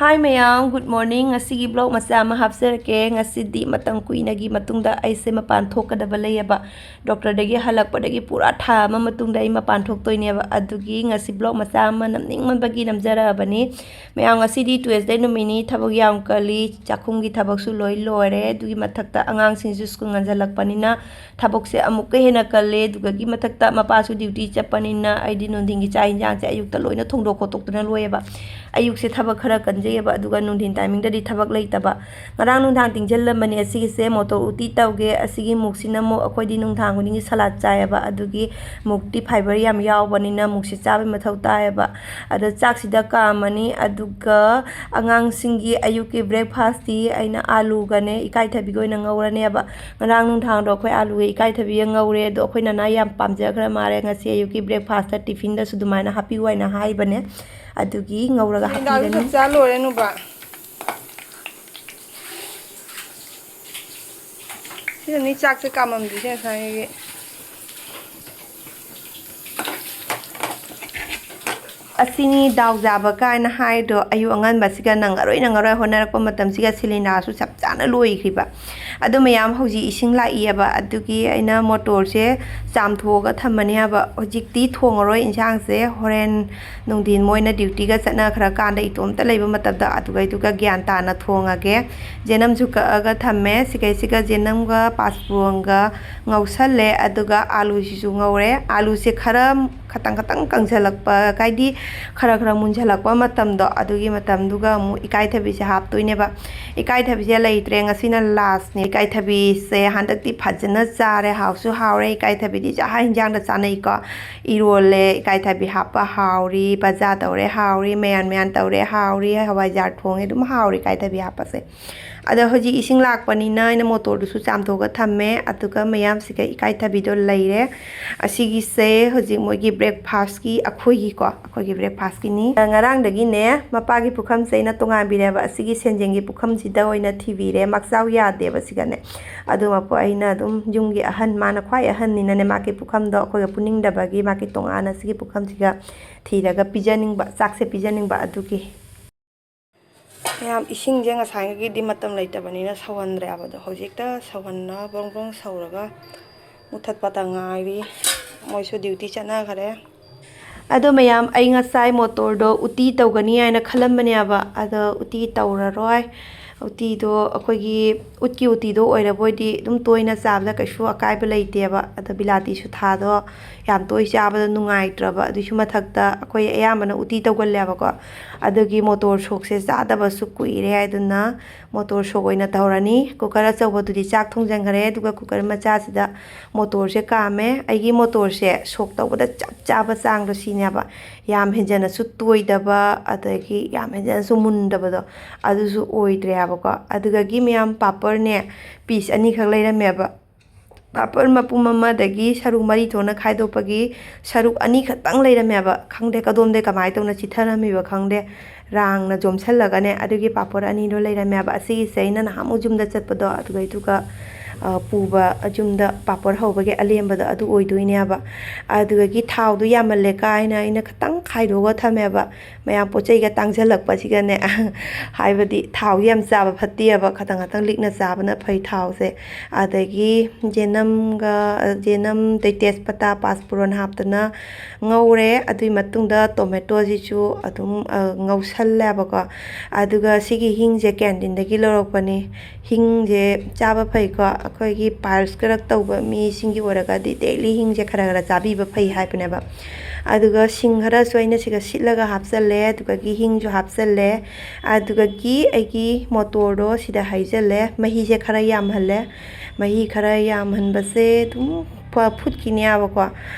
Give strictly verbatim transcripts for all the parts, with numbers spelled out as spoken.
Hi ꯃꯌꯥꯝ, good morning꯫ ꯉꯁꯤꯒꯤ vlog ꯃꯆꯥ ꯑꯃ ꯍꯥꯞꯆꯔꯛꯀꯦ꯫ ꯉꯁꯤꯗꯤ ꯃꯇꯝ ꯀꯨꯏꯅꯒꯤ ꯃꯇꯨꯡꯗ ꯑꯩꯁꯦ ꯃꯄꯥꯟ ꯊꯣꯛꯀꯗꯕ ꯂꯩꯌꯦꯕ꯫ ꯗꯣꯛꯇꯔꯗꯒꯤ ꯍꯜꯂꯛꯄꯗꯒꯤ ꯄꯨꯔꯥ ꯊꯥ ꯑꯃ ꯃꯇꯨꯡꯗ ꯑꯩ ꯃꯄꯥꯟ ꯊꯣꯛꯇꯣꯏꯅꯦꯕ꯫ ꯑꯗꯨꯒꯤ ꯉꯁꯤ vlog ꯃꯆꯥ ꯑꯃ ꯅꯝꯅꯤꯡꯃꯟꯕꯒꯤ ꯅꯝꯖꯔꯛꯑꯕꯅꯤ꯫ ꯃꯌꯥꯝ, ꯉꯁꯤꯗꯤ Tuesday ꯅꯨꯃꯤꯠꯅꯤ, ꯊꯕꯛ ꯌꯥꯝ ꯀꯜꯂꯤ꯫ ꯆꯥꯛꯈꯨꯝꯒꯤ ꯊꯕꯛꯁꯨ ꯂꯣꯏ ꯂꯣꯏꯔꯦ꯫ ꯑꯗꯨꯒꯤ ꯃꯊꯛꯇ ꯑꯉꯥꯡꯁꯤꯡꯁꯨ ꯁ꯭ꯀꯨꯜ ꯉꯟꯖꯜꯂꯛꯄꯅꯤꯅ ꯊꯕꯛꯁꯦ ꯑꯃꯨꯛꯀ ꯍꯦꯟꯅ ꯀꯜꯂꯦ꯫ ꯑꯗꯨꯗꯒꯤ ꯃꯊꯛꯇ ꯃꯄꯥꯁꯨ duty ꯆꯠꯄꯅꯤꯅ ꯑꯩꯗꯤ ꯅꯨꯡꯊꯤꯟꯒꯤ ꯆꯥꯛ ꯌꯦꯟꯁꯥꯡꯁꯦ ꯑꯌꯨꯛꯇ ꯂꯣꯏꯅ ꯊꯣꯡꯗꯣꯛ ꯈꯣꯠꯇꯣꯛꯇꯅ ꯂꯣꯏꯌꯦꯕ꯫ ꯑꯌꯨꯛꯁꯦ ꯊꯕꯛ ꯈꯔ ꯀꯟꯖꯩꯌꯦꯕ, ꯑꯗꯨꯒ ꯅꯨꯡꯊꯤꯟ timingꯗꯗꯤ ꯊꯕꯛ ꯂꯩꯇꯕ꯫ ꯉꯔꯥꯡ ꯅꯨꯡꯗꯥꯡ ꯇꯤꯡꯁꯤꯜꯂꯝꯕꯅꯦ ꯑꯁꯤꯒꯤꯁꯦ, ꯃꯣꯇꯣꯔ ꯎꯇꯤ ꯇꯧꯒꯦ꯫ ꯑꯁꯤꯒꯤ ꯃꯨꯛꯁꯤꯅ ꯑꯃꯨꯛ ꯑꯩꯈꯣꯏꯗꯤ ꯅꯨꯡꯗꯥꯡ ꯈꯨꯗꯤꯡꯒꯤ salad ꯆꯥꯏꯌꯦꯕ, ꯑꯗꯨꯒꯤ ꯃꯨꯛꯇꯤ fibre ꯌꯥꯝ ꯌꯥꯎꯕꯅꯤꯅ ꯃꯨꯛꯁꯤ ꯆꯥꯕꯩ ꯃꯊꯧ ꯇꯥꯏꯌꯦꯕ꯫ ꯑꯗ ꯆꯥꯛꯁꯤꯗ ꯀꯥꯝꯃꯅꯤ, ꯑꯗꯨꯒ ꯑꯉꯥꯡꯁꯤꯡꯒꯤ ꯑꯌꯨꯛꯀꯤ breakfastꯇꯤ ꯑꯩꯅ ꯑꯥꯂꯨꯒꯅꯦ ꯏꯀꯥꯏꯊꯕꯤꯒ ꯑꯣꯏꯅ ꯉꯧꯔꯅꯦꯕ꯫ ꯉꯔꯥꯡ ꯅꯨꯡꯗꯥꯡꯗꯣ ꯑꯩꯈꯣꯏ ꯑꯥꯂꯨꯒ ꯏꯀꯥꯏꯊꯕꯤꯒ ꯉꯧꯔꯦ, ꯑꯗꯣ ꯑꯩꯈꯣꯏ ꯅꯅꯥ ꯌꯥꯝ ꯄꯥꯝꯖꯈ꯭ꯔ ꯃꯥꯜꯂꯦ꯫ ꯉꯁꯤ ꯑꯌꯨꯛꯀꯤ breakfastꯇ tiffinꯗꯁꯨ ꯑꯗꯨꯃꯥꯏꯅ ꯍꯥꯞꯄꯤꯌꯨ ꯍꯥꯏꯅ ꯍꯥꯏꯕꯅꯦ, ꯑꯗꯨꯒꯤ ꯉꯧꯔꯒ ꯅꯨꯡꯗꯥꯡꯁꯨ ꯍꯥꯞꯄꯤꯒꯅꯤ꯫ ꯆꯞ ꯆꯥ ꯂꯣꯏꯔꯦ ꯅꯨꯕ꯫ ꯁꯤꯅꯅꯤ ꯆꯥꯛꯁꯦ ꯀꯥꯝꯃꯝꯗ꯭ꯔꯤꯁꯦ ꯉꯁꯥꯏꯒꯤ꯫ ꯑꯁꯤꯅꯤ ꯗꯥꯎ ꯌꯥꯕ ꯀꯥꯏꯅ ꯍꯥꯏꯗꯣ꯫ ꯑꯌꯨꯛ ꯑꯉꯟꯕꯁꯤꯒ ꯅꯪꯉꯔꯣꯏ ꯅꯪꯉꯔꯣꯏ ꯍꯣꯠꯅꯔꯛꯄ ꯃꯇꯝꯁꯤꯒ ꯁꯤꯂꯤꯟꯗꯔꯁꯨ ꯆꯞ ꯆꯥꯅ ꯂꯣꯏꯈ꯭ꯔꯤꯕ꯫ ꯑꯗꯨ ꯃꯌꯥꯝ ꯍꯧꯖꯤꯛ ꯏꯁꯤꯡ ꯂꯥꯛꯏꯑꯕ, ꯑꯗꯨꯒꯤ ꯑꯩꯅ ꯃꯣꯇꯣꯔꯁꯦ ꯆꯥꯝꯊꯣꯛꯑꯒ ꯊꯝꯃꯅꯤ ꯍꯥꯏꯕ꯫ ꯍꯧꯖꯤꯛꯇꯤ ꯊꯣꯡꯉꯔꯣꯏ ꯏꯟꯁꯥꯡꯁꯦ, ꯍꯣꯔꯦꯟ ꯅꯨꯡꯊꯤꯟ ꯃꯣꯏꯅ dutyꯒ ꯆꯠꯅꯈ꯭ꯔꯀꯥꯟꯗ ꯏꯇꯣꯝꯇ ꯂꯩꯕ ꯃꯇꯝꯗ ꯑꯗꯨꯒꯩꯗꯨꯒ ꯒ꯭ꯌꯥꯟ ꯇꯥꯅ ꯊꯣꯡꯉꯒꯦ꯫ ꯌꯦꯅꯝꯁꯨ ꯀꯛꯑꯒ ꯊꯝꯃꯦ꯫ ꯁꯤꯈꯩꯁꯤꯒ ꯌꯦꯅꯝꯒ ꯄꯥꯁꯄꯣꯔꯟꯒ ꯉꯧꯁꯜꯂꯦ, ꯑꯗꯨꯒ ꯑꯥꯂꯨꯁꯤꯁꯨ ꯉꯧꯔꯦ꯫ ꯑꯥꯂꯨꯁꯦ ꯈꯔ ꯈꯇꯪ ꯈꯇꯪ ꯀꯪꯁꯜꯂꯛꯄ, ꯍꯥꯏꯗꯤ ꯈꯔ ꯈꯔ ꯃꯨꯟꯁꯜꯂꯛꯄ ꯃꯇꯝꯗꯣ, ꯑꯗꯨꯒꯤ ꯃꯇꯝꯗꯨꯒ ꯑꯃꯨꯛ ꯏꯀꯥꯏꯊꯕꯤꯁꯦ ꯍꯥꯞꯇꯣꯏꯅꯦꯕ꯫ ꯏꯀꯥꯏꯊꯕꯤꯁꯦ ꯂꯩꯇ꯭ꯔꯦ, ꯉꯁꯤꯅ lastꯅꯦ꯫ ꯏꯀꯥꯏꯊꯕꯤꯁꯦ ꯍꯟꯗꯛꯇꯤ ꯐꯖꯅ ꯆꯥꯔꯦ, ꯍꯥꯎꯁꯨ ꯍꯥꯎꯔꯦ꯫ ꯏꯀꯥꯏꯊꯕꯤꯗꯤ ꯆꯥꯛꯍꯥ ꯍꯤꯟꯖꯥꯡꯗ ꯆꯥꯅꯩꯀꯣ꯫ ꯏꯔꯣꯜꯂꯦ, ꯏꯀꯥꯏꯊꯕꯤ ꯍꯥꯞꯄ ꯍꯥꯎꯔꯤ, ꯕꯖꯥ ꯇꯧꯔꯦ ꯍꯥꯎꯔꯤ, ꯃꯌꯥꯟ ꯃꯌꯥꯟ ꯇꯧꯔꯦ ꯍꯥꯎꯔꯤ, ꯍꯋꯥꯏꯖꯥꯔ ꯊꯣꯡꯉꯦ, ꯑꯗꯨꯝ ꯍꯥꯎꯔꯤ ꯏꯀꯥꯏꯊꯕꯤ ꯍꯥꯞꯄꯁꯦ꯫ ꯑꯗꯣ ꯍꯧꯖꯤꯛ ꯏꯁꯤꯡ ꯂꯥꯛꯄꯅꯤꯅ ꯑꯩꯅ ꯃꯣꯇꯣꯔꯗꯨꯁꯨ ꯆꯥꯝꯊꯣꯛꯑꯒ ꯊꯝꯃꯦ, ꯑꯗꯨꯒ ꯃꯌꯥꯝꯁꯤꯒ ꯏꯀꯥꯏꯊꯕꯤꯗꯣ ꯂꯩꯔꯦ꯫ ꯑꯁꯤꯒꯤꯁꯦ ꯍꯧꯖꯤꯛ ꯃꯣꯏꯒꯤ breakfastꯀꯤ, ꯑꯩꯈꯣꯏꯒꯤꯀꯣ, ꯑꯩꯈꯣꯏꯒꯤ breakfastꯀꯤꯅꯤ꯫ ꯉꯔꯥꯡꯗꯒꯤꯅꯦ ꯃꯄꯥꯒꯤ ꯄꯨꯈꯝꯁꯦ ꯑꯩꯅ ꯇꯣꯉꯥꯟꯕꯤꯔꯦꯕ꯫ ꯑꯁꯤꯒꯤ ꯁꯦꯟꯖꯦꯡꯒꯤ ꯄꯨꯈꯝꯁꯤꯗ ꯑꯣꯏꯅ ꯊꯤꯕꯤꯔꯦ, ꯃꯥꯛꯆꯥꯎ ꯌꯥꯗꯦꯕ ꯁꯤꯒꯅꯦ꯫ ꯑꯗꯨ ꯃꯄꯨ ꯑꯩꯅ ꯑꯗꯨꯝ ꯌꯨꯝꯒꯤ ꯑꯍꯟ, ꯃꯥꯅ ꯈ꯭ꯋꯥꯏ ꯑꯍꯟꯅꯤꯅꯅꯦ, ꯃꯥꯒꯤ ꯄꯨꯈꯝꯗꯣ ꯑꯩꯈꯣꯏꯒ ꯄꯨꯅꯤꯡꯗꯕꯒꯤ ꯃꯥꯒꯤ ꯇꯣꯉꯥꯟꯅ ꯁꯤꯒꯤ ꯄꯨꯈꯝꯁꯤꯒ ꯊꯤꯔꯒ ꯄꯤꯖꯅꯤꯡꯕ, ꯆꯥꯛꯁꯦ ꯄꯤꯖꯅꯤꯡꯕ ꯑꯗꯨꯒꯤ꯫ ꯃꯌꯥꯝ, ꯏꯁꯤꯡꯁꯦ ꯉꯁꯥꯏꯒꯤꯗꯤ ꯃꯇꯝ ꯂꯩꯇꯕꯅꯤꯅ ꯁꯧꯍꯟꯗ꯭ꯔꯦꯕ, ꯑꯗꯣ ꯍꯧꯖꯤꯛꯇ ꯁꯧꯍꯟꯅ ꯕ꯭ꯔꯣꯡ ꯕ꯭ꯔꯣꯡ ꯁꯧꯔꯒ ꯃꯨꯊꯠꯄꯇ ꯉꯥꯏꯔꯤ꯫ ꯃꯣꯏꯁꯨ ꯗ꯭ꯌꯨꯇꯤ ꯆꯠꯅꯈ꯭ꯔꯦ꯫ ꯑꯗꯣ ꯃꯌꯥꯝ, ꯑꯩ ꯉꯁꯥꯏ ꯃꯣꯇꯣꯔꯗꯣ ꯎꯇꯤ ꯇꯧꯒꯅꯤ ꯍꯥꯏꯅ ꯈꯜꯂꯝꯕꯅꯦꯕ, ꯑꯗꯣ ꯎꯇꯤ ꯇꯧꯔꯔꯣꯏ꯫ ꯎꯇꯤꯗꯣ ꯑꯩꯈꯣꯏꯒꯤ ꯎꯠꯀꯤ ꯎꯇꯤꯗꯣ ꯑꯣꯏꯔꯕꯣꯏꯗꯤ ꯑꯗꯨꯝ ꯇꯣꯏꯅ ꯆꯥꯕꯗ ꯀꯩꯁꯨ ꯑꯀꯥꯏꯕ ꯂꯩꯇꯦꯕ꯫ ꯑꯗꯣ ꯕꯤꯂꯥꯇꯤ ꯁꯨꯊꯥꯗꯣ ꯌꯥꯝ ꯇꯣꯏ ꯆꯥꯕꯗ ꯅꯨꯡꯉꯥꯏꯇ꯭ꯔꯕ꯫ ꯑꯗꯨꯏꯁꯨ ꯃꯊꯛꯇ ꯑꯩꯈꯣꯏ ꯑꯌꯥꯝꯕꯅ ꯎꯇꯤ ꯇꯧꯒꯜꯂꯦꯕꯀꯣ꯫ ꯑꯗꯨꯒꯤ ꯃꯣꯇꯣꯔ ꯁꯣꯛꯁꯦ ꯆꯥꯗꯕꯁꯨ ꯀꯨꯏꯔꯦ ꯍꯥꯏꯗꯨꯅ ꯃꯣꯇꯣꯔ ꯁꯣꯛ ꯑꯣꯏꯅ ꯇꯧꯔꯅꯤ꯫ ꯀꯨꯀꯔ ꯑꯆꯧꯕꯗꯨꯗꯤ ꯆꯥꯛ ꯊꯣꯡꯖꯤꯟꯈꯔꯦ, ꯑꯗꯨꯒ ꯀꯨꯀꯔ ꯃꯆꯥꯁꯤꯗ ꯃꯣꯇꯣꯔꯁꯦ ꯀꯥꯝꯃꯦ꯫ ꯑꯩꯒꯤ ꯃꯣꯇꯣꯔꯁꯦ ꯁꯣꯛ ꯇꯧꯕꯗ ꯆꯞ ꯆꯥꯕ ꯆꯥꯡꯗꯣ ꯁꯤꯅꯦꯕ꯫ ꯌꯥꯝ ꯍꯦꯟꯖꯟꯅꯁꯨ ꯇꯣꯏꯗꯕ, ꯑꯗꯒꯤ ꯌꯥꯝ ꯍꯦꯟꯖꯟꯅꯁꯨ ꯃꯨꯟꯗꯕꯗꯣ, ꯑꯗꯨꯁꯨ ꯑꯣꯏꯗ꯭ꯔꯦ ꯍꯥꯏꯕꯀꯣ꯫ ꯑꯗꯨꯗꯒꯤ ꯃꯌꯥꯝ ꯄꯥꯄꯔꯅꯦ, ꯄꯤꯁ ꯑꯅꯤꯈꯛ ꯂꯩꯔꯝꯃꯦꯕ꯫ ꯄꯥꯄꯔ ꯃꯄꯨꯝ ꯑꯃꯗꯒꯤ ꯁꯔꯨꯛ ꯃꯔꯤ ꯊꯣꯛꯅ ꯈꯥꯏꯗꯣꯛꯄꯒꯤ ꯁꯔꯨꯛ ꯑꯅꯤꯈꯛꯇꯪ ꯂꯩꯔꯝꯃꯦꯕ꯫ ꯈꯪꯗꯦ ꯀꯗꯣꯝꯗꯩ ꯀꯃꯥꯏꯅ ꯇꯧꯅ ꯆꯤꯊꯔꯝꯃꯤꯕ ꯈꯪꯗꯦ꯫ ꯔꯥꯡꯅ ꯌꯣꯝꯁꯜꯂꯒꯅꯦ, ꯑꯗꯨꯒꯤ ꯄꯥꯄꯔ ꯑꯅꯤꯗꯣ ꯂꯩꯔꯝꯃꯦꯕ꯫ ꯑꯁꯤꯒꯤꯁꯦ ꯑꯩꯅ ꯅꯍꯥꯟꯃꯨꯛ ꯌꯨꯝꯗ ꯆꯠꯄꯗꯣ, ꯑꯗꯨꯗꯩꯗꯨꯒ, ꯑ, ꯄꯨꯕ, ꯌꯨꯝꯗ ꯄꯥꯄꯔ ꯍꯧꯕꯒꯤ ꯑꯂꯦꯝꯕꯗꯣ ꯑꯗꯨ ꯑꯣꯏꯗꯣꯏꯅꯦꯕ꯫ ꯑꯗꯨꯗꯒꯤ ꯊꯥꯎꯗꯣ ꯌꯥꯝꯃꯜꯂꯦ ꯀꯥꯏꯅ ꯑꯩꯅ ꯈꯤꯇꯪ ꯈꯥꯏꯗꯣꯛꯑꯒ ꯊꯝꯃꯦꯕ꯫ ꯃꯌꯥꯝ ꯄꯣꯠ ꯆꯩꯒ ꯇꯥꯡꯁꯤꯜꯂꯛꯄꯁꯤꯒꯅꯦ, ꯍꯥꯏꯕꯗꯤ ꯊꯥꯎꯁꯦ ꯌꯥꯝ ꯆꯥꯕ ꯐꯠꯇꯦꯕ, ꯈꯇꯪ ꯈꯇꯪ ꯂꯤꯛꯅ ꯆꯥꯕꯅ ꯐꯩ ꯊꯥꯎꯁꯦ꯫ ꯑꯗꯒꯤ ꯌꯦꯅꯝꯒ, ꯌꯦꯅꯝ, ꯑꯗꯩ ꯇꯦꯖꯄꯇꯥ, ꯄꯥꯁꯄꯨꯔꯟ ꯍꯥꯞꯇꯅ ꯉꯧꯔꯦ꯫ ꯑꯗꯨꯒꯤ ꯃꯇꯨꯡꯗ ꯇꯣꯃꯦꯇꯣꯁꯤꯁꯨ ꯑꯗꯨꯝ, ꯑ, ꯉꯧꯁꯜꯂꯦꯕꯀꯣ꯫ ꯑꯗꯨꯒ ꯁꯤꯒꯤ ꯍꯤꯡꯁꯦ ꯀꯦꯟꯇꯤꯟꯗꯒꯤ ꯂꯧꯔꯛꯄꯅꯤ꯫ ꯍꯤꯡꯁꯦ ꯆꯥꯕ ꯐꯩꯀꯣ, ꯑꯩꯈꯣꯏꯒꯤ piles ꯈꯔ ꯇꯧꯕ ꯃꯤꯁꯤꯡꯒꯤ ꯑꯣꯏꯔꯒꯗꯤ daily ꯍꯤꯡꯁꯦ ꯈꯔ ꯈꯔ ꯆꯥꯕꯤꯕ ꯐꯩ ꯍꯥꯏꯕꯅꯦꯕ꯫ ꯑꯗꯨꯒ ꯁꯤꯡ ꯈꯔꯁꯨ ꯑꯩꯅ ꯁꯤꯒ ꯁꯤꯠꯂꯒ ꯍꯥꯞꯆꯜꯂꯦ, ꯑꯗꯨꯗꯒꯤ ꯍꯤꯡꯁꯨ ꯍꯥꯞꯆꯜꯂꯦ꯫ ꯑꯗꯨꯗꯒꯤ ꯑꯩꯒꯤ ꯃꯣꯇꯣꯔꯗꯣ ꯁꯤꯗ ꯍꯩꯖꯜꯂꯦ, ꯃꯍꯤꯁꯦ ꯈꯔ ꯌꯥꯝꯍꯜꯂꯦ꯫ ꯃꯍꯤ ꯈꯔ ꯌꯥꯝꯍꯟꯕꯁꯦ ꯑꯗꯨꯝ ꯐ-, ꯐꯨꯠꯈꯤꯅꯦꯕꯀꯣ꯫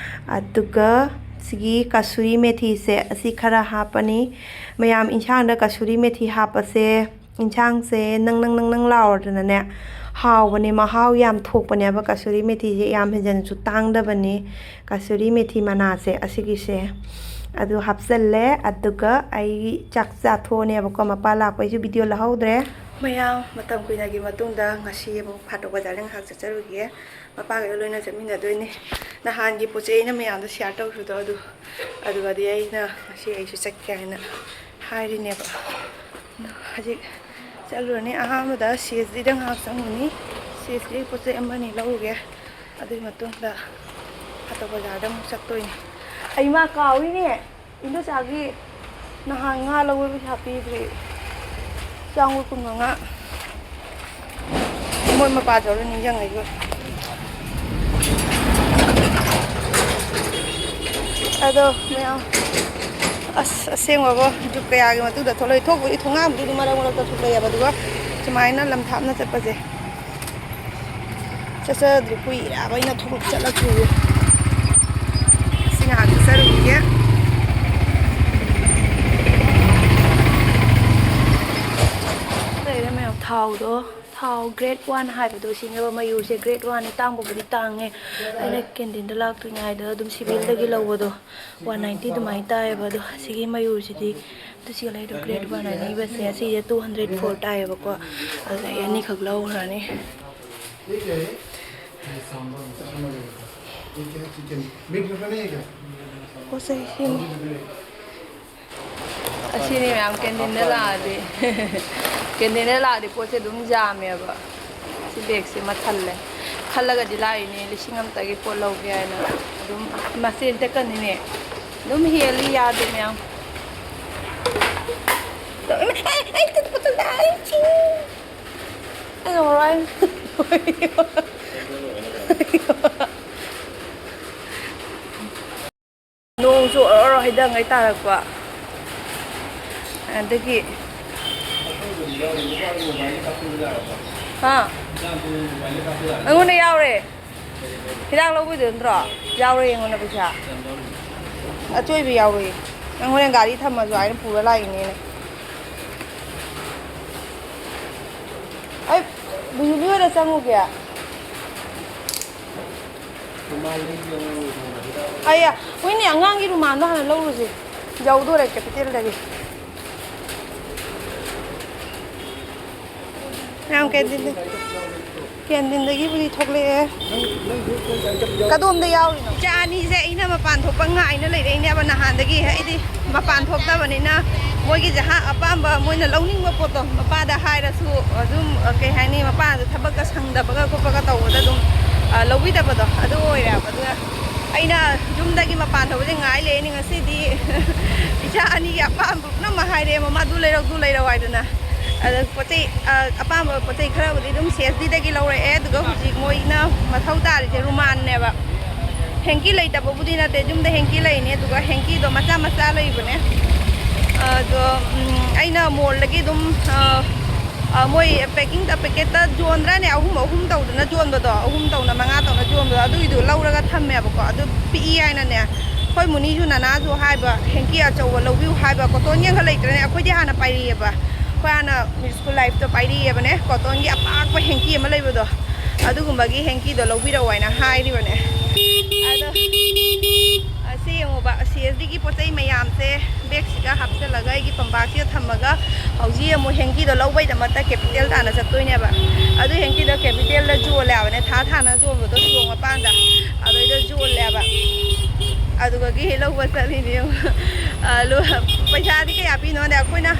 ꯑꯗꯨꯒ ꯁꯤꯒꯤ ꯀꯁꯨꯔꯤ ꯃꯦꯊꯤꯁꯦ ꯑꯁꯤ ꯈꯔ ꯍꯥꯞꯄꯅꯤ꯫ ꯃꯌꯥꯝ, ꯏꯟꯁꯥꯡꯗ ꯀꯁꯨꯔꯤ ꯃꯦꯊꯤ ꯍꯥꯞꯄꯁꯦ, ꯏꯟꯁꯥꯡꯁꯦ ꯅꯪ ꯅꯪ ꯅꯪ ꯅꯪ ꯂꯥꯎꯔꯗꯅꯅꯦ, ꯍꯥꯎꯕꯅꯦ, ꯃꯍꯥꯎ ꯌꯥꯝ ꯊꯣꯛꯄꯅꯦꯕ꯫ ꯀꯁꯨꯔꯤ ꯃꯦꯊꯤꯁꯦ ꯌꯥꯝ ꯍꯦꯟꯖꯟꯅꯁꯨ ꯇꯥꯡꯗꯕꯅꯦ꯫ ꯀꯁꯨꯔꯤ ꯃꯦꯊꯤ ꯃꯅꯥꯁꯦ ꯑꯁꯤꯒꯤꯁꯦ ꯑꯗꯨ ꯍꯥꯞꯆꯜꯂꯦ꯫ ꯑꯗꯨꯒ ꯑꯩ ꯆꯥꯛ ꯆꯥꯊꯣꯛꯑꯅꯦꯕꯀꯣ꯫ ꯃꯄꯥ ꯂꯥꯛꯄꯩꯁꯨ video ꯂꯧꯍꯧꯗ꯭ꯔꯦ꯫ ꯃꯌꯥꯝ, ꯃꯇꯝ ꯀꯨꯏꯅꯒꯤ ꯃꯇꯨꯡꯗ ꯉꯁꯤ ꯑꯃꯨꯛ ꯐꯥꯇꯣꯛ ꯕꯖꯥꯔꯗ ꯉꯥꯏꯍꯥꯛ ꯆꯠꯆꯔꯨꯒꯦ꯫ ꯃꯄꯥꯒ ꯂꯣꯏꯅ ꯆꯠꯃꯤꯟꯅꯗꯣꯏꯅꯦ꯫ ꯅꯍꯥꯟꯒꯤ ꯄꯣꯠ ꯆꯩ ꯑꯩꯅ ꯃꯌꯥꯝꯗ share ꯇꯧꯈꯤꯕꯗꯣ ꯑꯗꯨ, ꯑꯗꯨꯒꯗꯤ ꯑꯩꯅ ꯉꯁꯤ ꯑꯩꯁꯨ ꯆꯠꯀꯦ ꯍꯥꯏꯅ ꯍꯥꯏꯔꯤꯅꯦꯕ꯫ ꯍꯧꯖꯤꯛ ꯆꯠꯂꯨꯔꯅꯤ꯫ ꯑꯍꯥꯟꯕꯗ ꯁꯤ ꯑꯦꯁ ꯗꯤꯗ ꯉꯥꯏꯍꯥꯛ ꯆꯪꯉꯨꯅꯤ꯫ ꯁꯤ ꯑꯦꯁ ꯗꯤ ꯄꯣꯠ ꯆꯩ ꯑꯃꯅꯤ ꯂꯧꯔꯨꯒꯦ꯫ ꯑꯗꯨꯒꯤ ꯃꯇꯨꯡꯗ ꯍꯥꯇꯣ ꯕꯖꯥꯔꯗ ꯑꯃꯨꯛ ꯆꯠꯇꯣꯏꯅꯤ꯫ ꯑꯩꯃꯥ ꯀꯥꯎꯏꯅꯦ, ꯏꯟꯗꯣꯆꯥꯒꯤ ꯅꯍꯥꯟ ꯉꯥ ꯂꯧꯕ ꯄꯩꯁꯥ ꯄꯤꯗ꯭ꯔꯤ꯫ ꯆꯥꯝꯃꯉꯥ ꯀꯨꯟꯃꯉꯥ꯫ ꯃꯣꯏ ꯃꯄꯥꯗꯧꯔ ꯅꯤꯡꯁꯤꯡꯉꯛꯏꯕ꯫ ꯑꯗꯣ ꯃꯌꯥꯝ, ꯑꯁ, ꯑꯁꯦꯡꯕꯀꯣ, ꯖꯨꯛ ꯀꯌꯥꯒꯤ ꯃꯇꯨꯡꯗ ꯊꯣꯛꯂꯛꯏ꯫ ꯊꯣꯛꯄꯨꯗꯤ ꯊꯣꯡꯒꯥꯟꯕꯨꯗꯤ ꯑꯗꯨꯝ ꯃꯔꯛ ꯃꯔꯛꯇ ꯊꯣꯛꯂꯛꯑꯦꯕ, ꯑꯗꯨꯒ ꯁꯨꯃꯥꯏꯅ ꯂꯝ ꯊꯥꯞꯅ ꯆꯠꯄꯁꯦ ꯆꯠꯆꯗ꯭ꯔꯤ, ꯀꯨꯏꯔꯦꯕ ꯑꯩꯅ ꯊꯣꯛꯂꯛ ꯆꯠꯂꯛꯇ꯭ꯔꯤꯁꯦ꯫ ꯁꯤ ꯉꯥꯏꯍꯥꯛ ꯆꯠꯆꯔꯨꯈꯤꯒꯦ꯫ ꯂꯩꯔꯦ ꯃꯌꯥꯝ, ꯊꯥꯎꯗꯣ, ꯊꯥꯎ grade one ꯍꯥꯏꯕꯗꯣ ꯁꯤꯅꯦꯕ ꯃꯌꯨꯔꯁꯦ꯫ Grade one ꯅꯤ, ꯇꯥꯡꯕꯕꯨꯗꯤ ꯇꯥꯡꯉꯦ꯫ ꯑꯩꯅ ꯀꯦꯟꯇꯤꯟꯗ ꯂꯥꯛꯇ꯭ꯔꯤꯉꯩꯗ ꯑꯗꯨꯝ ꯁꯤꯚꯤꯜꯗꯒꯤ ꯂꯧꯕꯗꯣ one ninety ꯑꯗꯨꯃꯥꯏꯅ ꯇꯥꯏꯌꯦꯕ꯫ ꯑꯗꯣ ꯁꯤꯒꯤ ꯃꯌꯨꯔꯁꯤꯗꯤ, ꯑꯗꯨ ꯁꯤꯒ ꯂꯩꯗꯣ grade one ꯑꯅꯤꯕꯁꯦ, ꯑꯁꯤꯁꯦ two hundred four ꯇꯥꯏꯌꯦꯕꯀꯣ꯫ ꯑꯗꯨꯗ ꯑꯩ ꯑꯅꯤꯈꯛ ꯂꯧꯈ꯭ꯔꯅꯤ꯫ ꯄꯣꯠ ꯆꯩ ꯁꯤꯅꯤ꯫ ꯑꯁꯤꯅꯤ ꯃꯌꯥꯝ, ꯀꯦꯟꯇꯤꯟꯗ ꯂꯥꯛꯑꯗꯤ꯫ ꯀꯦꯟꯇꯤꯟꯗ ꯂꯥꯛꯑꯗꯤ ꯄꯣꯠꯁꯦ ꯑꯗꯨꯝ ꯌꯥꯝꯃꯦꯕ꯫ ꯁꯤ ꯕꯦꯒꯁꯤꯃ ꯊꯜꯂꯦ꯫ ꯈꯜꯂꯒꯗꯤ ꯂꯥꯛꯏꯅꯦ, ꯂꯤꯁꯤꯡ ꯑꯃꯇꯒꯤ ꯄꯣꯠ ꯂꯧꯒꯦ ꯍꯥꯏꯅ꯫ ꯑꯗꯨꯝ ꯃꯆꯦꯟ ꯇꯦꯛꯀꯅꯤꯅꯦ꯫ ꯑꯗꯨꯝ ꯍꯦꯜꯂꯤ, ꯌꯥꯗꯦ ꯃꯌꯥꯝ꯫ ꯑꯩ, ꯑꯩ ꯇꯨꯠꯄ ꯇꯨꯠꯂꯦ, ꯑꯩ ꯁꯤ-, ꯑꯩ ꯉꯝꯃꯔꯣꯏ꯫ ꯅꯣꯡꯁꯨ ꯑꯣꯔꯣ ꯑꯣꯔꯣ ꯍꯩꯗꯉꯩ ꯇꯥꯔꯛꯄ꯫ ꯑꯗꯒꯤ, ꯍꯥ? ꯑꯩꯉꯣꯟꯗ ꯌꯥꯎꯔꯦ꯫ ꯍꯤꯗꯥꯛ ꯂꯧꯕꯩꯗꯨ ꯅꯠꯇ꯭ꯔꯣ? ꯌꯥꯎꯔꯦ ꯑꯩꯉꯣꯟꯗ ꯄꯩꯁꯥ꯫ ꯑꯆꯣꯏꯕ ꯌꯥꯎꯔꯦ꯫ ꯅꯪ ꯍꯣꯔꯦꯟ ꯒꯥꯔꯤ ꯊꯝꯃꯁꯨ ꯑꯩꯅ ꯄꯨꯔ ꯂꯥꯛꯏꯅꯦꯅ꯫ ꯑꯩ ꯕꯤꯖꯨꯂꯤ ꯍꯣꯏꯗ ꯆꯪꯉꯨꯒꯦ꯫ ꯑꯌꯥ, ꯍꯣꯏꯅꯦ, ꯑꯉꯥꯡꯒꯤ ꯔꯨꯃꯥꯟꯗꯣ ꯍꯥꯟꯅ ꯂꯧꯔꯨꯁꯦ꯫ ꯌꯧꯗꯣꯔꯦ ꯀꯦꯄꯤꯇꯦꯜꯗꯒꯤ꯫ ꯃꯌꯥꯝ ꯀꯦꯟꯇꯤꯟꯗ꯫ ꯀꯦꯟꯇꯤꯟꯗꯒꯤꯕꯨꯗꯤ ꯊꯣꯛꯂꯛꯑꯦ꯫ ꯀꯗꯣꯝꯗ ꯌꯥꯎꯔꯤꯅꯣ? ꯏꯆꯥ ꯑꯅꯤꯁꯦ ꯑꯩꯅ ꯃꯄꯥꯟ ꯊꯣꯛꯄ ꯉꯥꯏꯅ ꯂꯩꯔꯛꯏꯅꯦꯕ ꯅꯍꯥꯟꯗꯒꯤ꯫ ꯑꯩꯗꯤ ꯃꯄꯥꯟ ꯊꯣꯛꯇꯕꯅꯤꯅ ꯃꯣꯏꯒꯤꯁꯦ ꯍꯥ ꯑꯄꯥꯝꯕ ꯃꯣꯏꯅ ꯂꯧꯅꯤꯡꯕ ꯄꯣꯠꯇꯣ ꯃꯄꯥꯗ ꯍꯥꯏꯔꯁꯨ ꯑꯗꯨꯝ, ꯑ, ꯀꯩ ꯍꯥꯏꯅꯤ, ꯃꯄꯥꯗ ꯊꯕꯛꯀ ꯁꯪꯗꯕꯒ ꯈꯣꯠꯄꯒ ꯇꯧꯕꯗ ꯑꯗꯨꯝ, ꯑ, ꯂꯧꯕꯤꯗꯕꯗꯣ ꯑꯗꯨ ꯑꯣꯏꯔꯦꯕ꯫ ꯑꯗꯨꯅ ꯑꯩꯅ ꯌꯨꯝꯗꯒꯤ ꯃꯄꯥꯟ ꯊꯣꯛꯄꯁꯦ ꯉꯥꯏ ꯂꯩꯔꯅꯤ꯫ ꯉꯁꯤꯗꯤ ꯏꯆꯥ ꯑꯅꯤꯒꯤ ꯑꯄꯥꯝꯕ ꯄꯨꯝꯅꯃꯛ ꯍꯥꯏꯔꯛꯑꯦ, "ꯃꯃꯥ, ꯑꯗꯨ ꯂꯩꯔꯛꯎ, ꯑꯗꯨ ꯂꯩꯔꯛꯎ" ꯍꯥꯏꯗꯅ꯫ ꯑꯗ ꯄꯣꯠ ꯆꯩ, ꯑ, ꯑꯄꯥꯝꯕ ꯄꯣꯠ ꯆꯩ ꯈꯔꯕꯨꯗꯤ ꯑꯗꯨꯝ ꯁꯤ ꯑꯦꯁ ꯗꯤꯗꯒꯤ ꯂꯧꯔꯛꯑꯦ꯫ ꯑꯗꯨꯒ ꯍꯧꯖꯤꯛ ꯃꯣꯏꯅ ꯃꯊꯧ ꯇꯥꯔꯤꯁꯦ ꯔꯨꯃꯥꯟꯅꯦꯕ꯫ ꯍꯦꯡꯀꯤ ꯂꯩꯇꯕꯕꯨꯗꯤ ꯅꯠꯇꯦ, ꯌꯨꯝꯗ ꯍꯦꯡꯀꯤ ꯂꯩꯅꯦ꯫ ꯑꯗꯨꯒ ꯍꯦꯡꯀꯤꯗꯣ ꯃꯆꯥ ꯃꯆꯥ ꯂꯩꯕꯅꯦ꯫ ꯑꯗꯣ, ꯎꯝ, ꯑꯩꯅ ꯃꯣꯜꯗꯒꯤ ꯑꯗꯨꯝ, ꯑ, ꯑ, ꯃꯣꯏ ꯄꯦꯀꯤꯡꯗ, ꯄꯦꯀꯦꯠꯇ ꯌꯣꯟꯗ꯭ꯔꯥꯅꯦ? ꯑꯍꯨꯝ ꯑꯍꯨꯝ ꯇꯧꯗꯅ ꯌꯣꯟꯕꯗꯣ, ꯑꯍꯨꯝ ꯇꯧꯅ ꯃꯉꯥ ꯇꯧꯅ ꯌꯣꯟꯕꯗꯣ, ꯑꯗꯨꯒꯤꯗꯨ ꯂꯧꯔꯒ ꯊꯝꯃꯦꯕꯀꯣ꯫ ꯑꯗꯨ ꯄꯤꯛꯏ ꯍꯥꯏꯅꯅꯦ, ꯑꯩꯈꯣꯏ ꯃꯨꯅꯤꯁꯨ ꯅꯅꯥꯁꯨ ꯍꯥꯏꯕ, ꯍꯦꯡꯀꯤ ꯑꯆꯧꯕ ꯂꯧꯕꯤꯌꯨ ꯍꯥꯏꯕ꯫ ꯀꯣꯇꯣꯟ ꯌꯦꯡꯈꯠ ꯂꯩꯇ꯭ꯔꯅꯦ? ꯑꯩꯈꯣꯏꯗꯤ ꯍꯥꯟꯅ ꯄꯥꯏꯔꯛꯑꯦꯕ꯫ ꯑꯩꯈꯣꯏ ꯍꯥꯟꯅ ꯁ꯭ꯀꯨꯜ ꯂꯥꯏꯐꯇ ꯄꯥꯏꯔꯛꯑꯦꯕꯅꯦ, ꯀꯣꯇꯣꯟꯒꯤ ꯑꯄꯥꯛꯄ ꯍꯦꯡꯀꯤ ꯑꯃ ꯂꯩꯕꯗꯣ, ꯑꯗꯨꯒꯨꯝꯕꯒꯤ ꯍꯦꯡꯀꯤꯗꯣ ꯂꯧꯕꯤꯔꯛꯑꯣ ꯍꯥꯏꯅ ꯍꯥꯏꯔꯤꯕꯅꯦ꯫ ꯑꯗꯣ, ꯑ, ꯁꯤ ꯌꯦꯡꯉꯣꯕ, ꯁꯤ ꯑꯦꯁ ꯗꯤꯒꯤ ꯄꯣꯠ ꯆꯩ ꯃꯌꯥꯝꯁꯦ ꯕꯦꯒꯁꯤꯒ ꯍꯥꯞꯆꯤꯜꯂꯒ ꯑꯩꯒꯤ ꯄꯝꯕꯥꯛꯁꯤꯗ ꯊꯝꯃꯒ ꯍꯧꯖꯤꯛ ꯑꯃꯨꯛ ꯍꯦꯡꯀꯤꯗꯣ ꯂꯧꯕꯩꯗꯃꯛꯇ ꯀꯦꯄꯤꯇꯦꯜ ꯇꯥꯟꯅ ꯆꯠꯇꯣꯏꯅꯦꯕ꯫ ꯑꯗꯨ ꯍꯦꯡꯀꯤꯗꯣ ꯀꯦꯄꯤꯇꯦꯜꯗ ꯌꯣꯜꯂꯦ ꯍꯥꯏꯕꯅꯦ, ꯊꯥ ꯊꯥꯅ ꯌꯣꯟꯕꯗꯣ ꯁꯣꯔꯣꯛ ꯃꯄꯥꯟꯗ, ꯑꯗꯩꯗ ꯌꯣꯜꯂꯦꯕ꯫ ꯑꯗꯨꯒꯒꯤ ꯂꯧꯕ ꯆꯠꯂꯤꯅꯦ ꯌꯦꯡꯉꯣ꯫ ꯑ, ꯂꯨ-, ꯄꯩꯁꯥꯗꯤ ꯀꯌꯥ ꯄꯤꯅꯣꯅꯦ? ꯑꯩꯈꯣꯏꯅ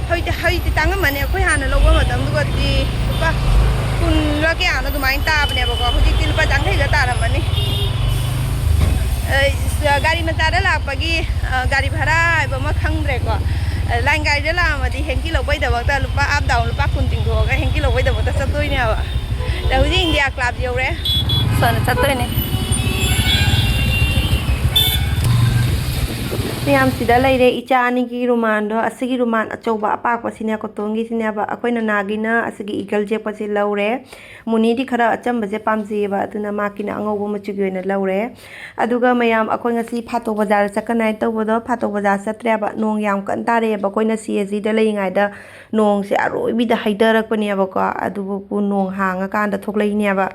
ꯍꯧꯖꯤꯛꯇꯤ, ꯍꯧꯖꯤꯛꯇꯤ ꯇꯥꯡꯉꯝꯃꯅꯤ꯫ ꯑꯩꯈꯣꯏ ꯍꯥꯟꯅ ꯂꯧꯕ ꯃꯇꯝꯗꯨꯒꯗꯤ ꯂꯨꯄꯥ ꯀꯨꯟꯂ ꯀꯌꯥꯅꯣ ꯑꯗꯨꯃꯥꯏꯅ ꯇꯥꯕꯅꯦꯕꯀꯣ꯫ ꯍꯧꯖꯤꯛꯇꯤ ꯂꯨꯄꯥ ꯌꯥꯡꯈꯩꯗ ꯇꯥꯔꯝꯃꯅꯤ꯫ ꯑ, ꯒꯥꯔꯤ ꯃꯆꯥꯗ ꯂꯥꯛꯄꯒꯤ, ꯑ, ꯒꯥꯔꯤ ꯚꯔꯥ ꯍꯥꯏꯕ ꯑꯃ ꯈꯪꯗ꯭ꯔꯦꯀꯣ꯫ ꯑ, ꯂꯥꯏꯟ ꯒꯥꯔꯤꯗ ꯂꯥꯛꯑꯝꯃꯗꯤ ꯍꯦꯡꯀꯤ ꯂꯧꯕꯩꯗꯃꯛꯇ ꯂꯨꯄꯥ ꯑꯞ ꯗꯥꯎꯟ ꯂꯨꯄꯥ ꯀꯨꯟ ꯇꯤꯡꯊꯣꯛꯑꯒ ꯍꯦꯡꯀꯤ ꯂꯧꯕꯩꯗꯃꯛꯇ ꯆꯠꯇꯣꯏꯅꯦꯕ꯫ ꯑꯗ ꯍꯧꯖꯤꯛ ꯏꯟꯗꯤꯌꯥ ꯀ꯭ꯂꯥꯕ ꯌꯧꯔꯦ꯫ ꯁꯣꯝꯗ ꯆꯠꯇꯣꯏꯅꯦ꯫ ꯃꯌꯥꯝ ꯁꯤꯗ ꯂꯩꯔꯦ꯫ ꯏꯆꯥ ꯑꯅꯤꯒꯤ ꯔꯨꯃꯥꯟꯗꯣ, ꯑꯁꯤꯒꯤ ꯔꯨꯃꯥꯟ ꯑꯆꯧꯕ ꯑꯄꯥꯛꯄꯁꯤꯅꯦ, ꯀꯣꯇꯣꯟꯒꯤꯁꯤꯅꯦꯕ꯫ ꯑꯩꯈꯣꯏ ꯅꯅꯥꯒꯤꯅ ꯑꯁꯤꯒꯤ ꯏꯒꯜ ꯌꯦꯛꯄꯁꯤ ꯂꯧꯔꯦ꯫ ꯃꯨꯅꯤꯗꯤ ꯈꯔ ꯑꯆꯝꯕꯁꯦ ꯄꯥꯝꯖꯩꯌꯦꯕ, ꯑꯗꯨꯅ ꯃꯥꯀꯤꯅ ꯑꯉꯧꯕ ꯃꯆꯨꯒꯤ ꯑꯣꯏꯅ ꯂꯧꯔꯦ꯫ ꯑꯗꯨꯒ ꯃꯌꯥꯝ, ꯑꯩꯈꯣꯏ ꯉꯁꯤ ꯐꯥꯇꯣ ꯕꯖꯥꯔ ꯆꯠꯀꯅꯤ ꯍꯥꯏꯅ ꯇꯧꯕꯗꯣ, ꯐꯥꯇꯣ ꯕꯖꯥꯔ ꯆꯠꯇ꯭ꯔꯦꯕ꯫ ꯅꯣꯡ ꯌꯥꯝ ꯀꯟꯅ ꯇꯥꯔꯛꯑꯦꯕ꯫ ꯑꯩꯈꯣꯏꯅ ꯁꯤ ꯑꯦꯁ ꯖꯤꯗ ꯂꯩꯔꯤꯉꯩꯗ ꯅꯣꯡꯁꯦ ꯑꯔꯣꯏꯕꯤꯗ ꯍꯩꯊꯔꯛꯄꯅꯦꯕꯀꯣ꯫ ꯑꯗꯨꯕꯨ ꯅꯣꯡ ꯍꯥꯡꯉꯀꯥꯟꯗ ꯊꯣꯛꯂꯛꯏꯅꯦꯕ꯫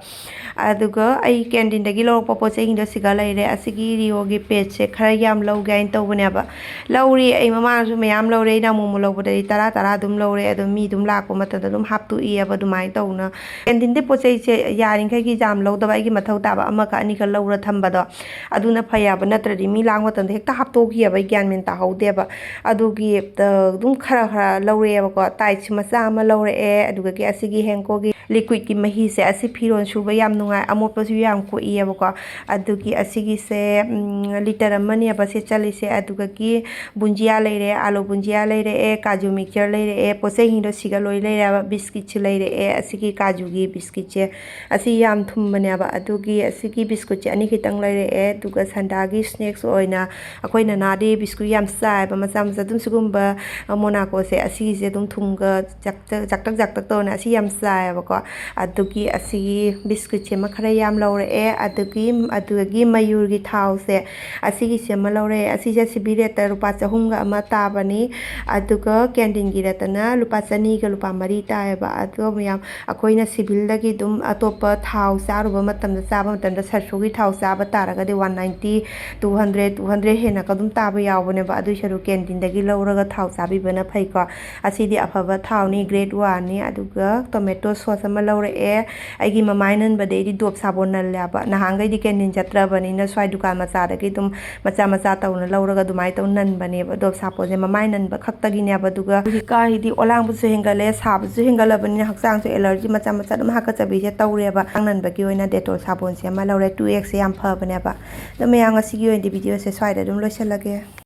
ꯑꯗꯨꯒ ꯑꯩ ꯀꯦꯟꯇꯤꯟꯗꯒꯤ ꯂꯧꯔꯛꯄ ꯄꯣꯠ ꯆꯩꯁꯤꯡꯗꯣ ꯁꯤꯒ ꯂꯩꯔꯦ꯫ ꯑꯁꯤꯒꯤ ꯔꯤꯌꯣꯒꯤ ꯄꯦꯠꯁꯦ ꯈꯔ ꯌꯥꯝ ꯂꯧꯒꯦ ꯍꯥꯏꯅ ꯇꯧꯕꯅꯦ꯫ ꯌꯥꯕ ꯂꯧꯔꯤ꯫ ꯑꯩ ꯃꯃꯥꯡꯁꯨ ꯃꯌꯥꯝ ꯂꯧꯔꯦ꯫ ꯑꯩꯅ ꯑꯃꯨꯛ ꯑꯃꯨꯛ ꯂꯧꯕꯗꯗꯤ ꯇꯔꯥ ꯇꯔꯥ ꯑꯗꯨꯝ ꯂꯧꯔꯦ꯫ ꯑꯗꯣ ꯃꯤ ꯑꯗꯨꯝ ꯂꯥꯛꯄ ꯃꯇꯝꯗ ꯑꯗꯨꯝ ꯍꯥꯞꯇꯣꯛꯏꯑꯕ ꯑꯗꯨꯃꯥꯏꯅ ꯇꯧꯅ꯫ ꯀꯦꯟꯇꯤꯟꯗꯤ ꯄꯣꯠ ꯆꯩꯁꯦ ꯌꯥꯔꯤꯈꯩꯒꯤ ꯌꯥꯝ ꯂꯧꯗꯕ, ꯑꯩꯒꯤ ꯃꯊꯧ ꯇꯥꯕ ꯑꯃꯈꯛ ꯑꯅꯤꯈꯛ ꯂꯧꯔ ꯊꯝꯕꯗꯣ ꯑꯗꯨꯅ ꯐꯩꯌꯦꯕ꯫ ꯅꯠꯇ꯭ꯔꯗꯤ ꯃꯤ ꯂꯥꯡꯕ ꯃꯇꯝꯗ ꯍꯦꯛꯇ ꯍꯥꯞꯇꯣꯛꯈꯤꯑꯕ, ꯑꯩ ꯒ꯭ꯌꯥꯟ ꯃꯦꯟ ꯇꯥꯍꯧꯗꯦꯕ꯫ ꯑꯗꯨꯒꯤ ꯑ, ꯑꯗꯨꯝ ꯈꯔ ꯈꯔ ꯂꯧꯔꯛꯑꯦꯕꯀꯣ꯫ ꯇꯥꯏꯠꯁ ꯃꯆꯥ ꯑꯃ ꯂꯧꯔꯛꯑꯦ꯫ ꯑꯗꯨꯗꯒꯤ ꯑꯁꯤꯒꯤ ꯍꯦꯟꯀꯣꯒꯤ ꯂꯤꯀ꯭ꯋꯤꯠꯀꯤ ꯃꯍꯤꯁꯦ, ꯑꯁꯤ ꯐꯤꯔꯣꯜ ꯁꯨꯕ ꯌꯥꯝ ꯅꯨꯡꯉꯥꯏ, ꯑꯃꯣꯠꯄꯁꯨ ꯌꯥꯝ ꯀꯣꯛꯏꯑꯕꯀꯣ꯫ ꯑꯗꯨꯒꯤ ꯑꯁꯤꯒꯤꯁꯦ ꯎꯝ, ꯂꯤꯇꯔ ꯑꯃꯅꯦꯕ ꯁꯤ ꯆꯠꯂꯤꯁꯦ꯫ ꯑꯗꯨꯗꯒꯤ ꯕꯨꯟꯖꯤꯌꯥ ꯂꯩꯔꯦ, ꯑꯥꯂꯨ ꯕꯨꯟꯖꯤꯌꯥ ꯂꯩꯔꯛꯑꯦ, ꯀꯥꯖꯨ ꯃꯤꯛꯆꯔ ꯂꯩꯔꯛꯑꯦ, ꯄꯣꯠ ꯆꯩꯁꯤꯡꯗꯣ ꯁꯤꯒ ꯂꯣꯏ ꯂꯩꯔꯦꯕ꯫ ꯕꯤꯁꯀꯤꯠꯁꯨ ꯂꯩꯔꯛꯑꯦ, ꯑꯁꯤꯒꯤ ꯀꯥꯖꯨꯒꯤ ꯕꯤꯁꯀꯤꯠꯁꯦ꯫ ꯑꯁꯤ ꯌꯥꯝ ꯊꯨꯝꯕꯅꯦꯕ꯫ ꯑꯗꯨꯒꯤ ꯑꯁꯤꯒꯤ ꯕꯤꯁꯀꯨꯠꯁꯦ ꯑꯅꯤ ꯈꯤꯇꯪ ꯂꯩꯔꯛꯑꯦ꯫ ꯑꯗꯨꯒ ꯁꯟꯗꯥꯒꯤ ꯁ꯭ꯅꯦꯛꯁ ꯑꯣꯏꯅ ꯑꯩꯈꯣꯏ ꯅꯅꯥꯗꯤ ꯕꯤꯁꯀꯨꯠ ꯌꯥꯝ ꯆꯥꯏꯕ, ꯃꯆꯥ ꯃꯆꯥ꯫ ꯑꯗꯨꯝ ꯁꯤꯒꯨꯝꯕ, ꯑ, ꯃꯣꯅꯥꯀꯣꯁꯦ ꯑꯁꯤꯒꯤꯁꯦ ꯑꯗꯨꯝ ꯊꯨꯝꯒ ꯆꯥꯛꯇꯛ ꯆꯥꯛꯇꯛ ꯆꯥꯛꯇꯛ ꯇꯧꯅ ꯑꯁꯤ ꯌꯥꯝ ꯆꯥꯏꯌꯦꯕꯀꯣ꯫ ꯑꯗꯨꯒꯤ ꯑꯁꯤꯒꯤ ꯕꯤꯁꯀꯨꯠꯁꯦ ꯑꯃ ꯈꯔ ꯌꯥꯝ ꯂꯧꯔꯛꯑꯦ꯫ ꯑꯗꯨꯒꯤ, ꯑꯗꯨꯗꯒꯤ ꯃꯌꯨꯔꯒꯤ ꯊꯥꯎꯁꯦ ꯑꯁꯤꯒꯤꯁꯦ ꯑꯃ ꯂꯧꯔꯛꯑꯦ꯫ ꯑꯁꯤꯁꯦ ꯁꯤꯕꯤ ꯔꯦꯠꯇ ꯂꯨꯄꯥ ꯆꯍꯨꯝꯒ ꯑꯃ ꯇꯥꯕꯅꯤ꯫ ꯑꯗꯨꯒ ꯀꯦꯟꯇꯤꯟꯒꯤ ꯔꯦꯠꯇꯅ ꯂꯨꯄꯥ ꯆꯅꯤꯒ ꯂꯨꯄꯥ ꯃꯔꯤ ꯇꯥꯏꯌꯦꯕ꯫ ꯑꯗꯣ ꯃꯌꯥꯝ ꯑꯩꯈꯣꯏꯅ ꯁꯤꯚꯤꯜꯗꯒꯤ ꯑꯗꯨꯝ ꯑꯇꯣꯞꯄ ꯊꯥꯎ ꯆꯥꯔꯨꯕ ꯃꯇꯝꯗ, ꯆꯥꯕ ꯃꯇꯝꯗ ꯁꯔꯁꯣꯒꯤ ꯊꯥꯎ ꯆꯥꯕ ꯇꯥꯔꯒꯗꯤ one ninety, two hundred, two hundred ꯍꯦꯟꯅꯒ ꯑꯗꯨꯝ ꯇꯥꯕ ꯌꯥꯎꯕꯅꯦꯕ꯫ ꯑꯗꯨꯏ ꯁꯔꯨꯛ ꯀꯦꯟꯇꯤꯟꯗꯒꯤ ꯂꯧꯔꯒ ꯊꯥꯎ ꯆꯥꯕꯤꯕꯅ ꯐꯩꯀꯣ꯫ ꯑꯁꯤꯗꯤ ꯑꯐꯕ ꯊꯥꯎꯅꯤ, ꯒ꯭ꯔꯦꯠ ꯋꯥꯟꯅꯤ꯫ ꯑꯗꯨꯒ ꯇꯣꯃꯦꯇꯣ ꯁꯣꯁ ꯑꯃ ꯂꯧꯔꯛꯑꯦ꯫ ꯑꯩꯒꯤ ꯃꯃꯥꯏ ꯅꯟꯕꯗꯤ ꯑꯩꯗꯤ ꯗꯣꯞ ꯁꯥꯄꯣꯟ ꯅꯜꯂꯦꯕ꯫ ꯅꯍꯥꯟꯈꯩꯗꯤ ꯀꯦꯟꯇꯤꯟ ꯆꯠꯇ꯭ꯔꯕꯅꯤꯅ ꯁ꯭ꯋꯥꯏ ꯗꯨꯀꯥꯟ ꯃꯆꯥꯗꯒꯤ ꯑꯗꯨꯝ ꯃꯆꯥ ꯃꯆꯥ ꯇꯧꯅ ꯂꯧꯔꯒ ꯑꯗꯨꯃꯥꯏꯅ ꯇꯧ ꯅꯟꯕꯅꯦꯕ꯫ ꯗꯣꯞ ꯁꯥꯄꯣꯟꯁꯦ ꯃꯃꯥꯏ ꯅꯟꯕ ꯈꯛꯇꯒꯤꯅꯦꯕ꯫ ꯑꯗꯨꯒ ꯍꯧꯖꯤꯛꯀꯥꯟꯁꯤꯗꯤ ꯑꯣꯂꯥꯡꯕꯁꯨ ꯍꯦꯟꯒꯠꯂꯦ, ꯁꯥꯕꯁꯨ ꯍꯦꯟꯒꯠꯂꯕꯅꯤꯅ ꯍꯛꯆꯥꯡꯁꯨ ꯑꯦꯂꯔꯖꯤ ꯃꯆꯥ ꯃꯆꯥ ꯑꯗꯨꯝ ꯍꯥꯀꯠꯆꯕꯤꯁꯦ ꯇꯧꯔꯦꯕ꯫ ꯅꯟꯕꯒꯤ ꯑꯣꯏꯅ ꯗꯦꯇꯣꯜ ꯁꯥꯄꯣꯟꯁꯦ ꯑꯃ ꯂꯧꯔꯦ, ꯇꯨ ꯑꯦꯛꯁꯁꯦ ꯌꯥꯝ ꯐꯕꯅꯦꯕ꯫ ꯑꯗꯣ ꯃꯌꯥꯝ, ꯉꯁꯤꯒꯤ ꯑꯣꯏꯅꯗꯤ ꯚꯤꯗꯤꯑꯣꯁꯦ ꯁ꯭ꯋꯥꯏꯗ ꯑꯗꯨꯝ ꯂꯣꯏꯁꯤꯜꯂꯒꯦ꯫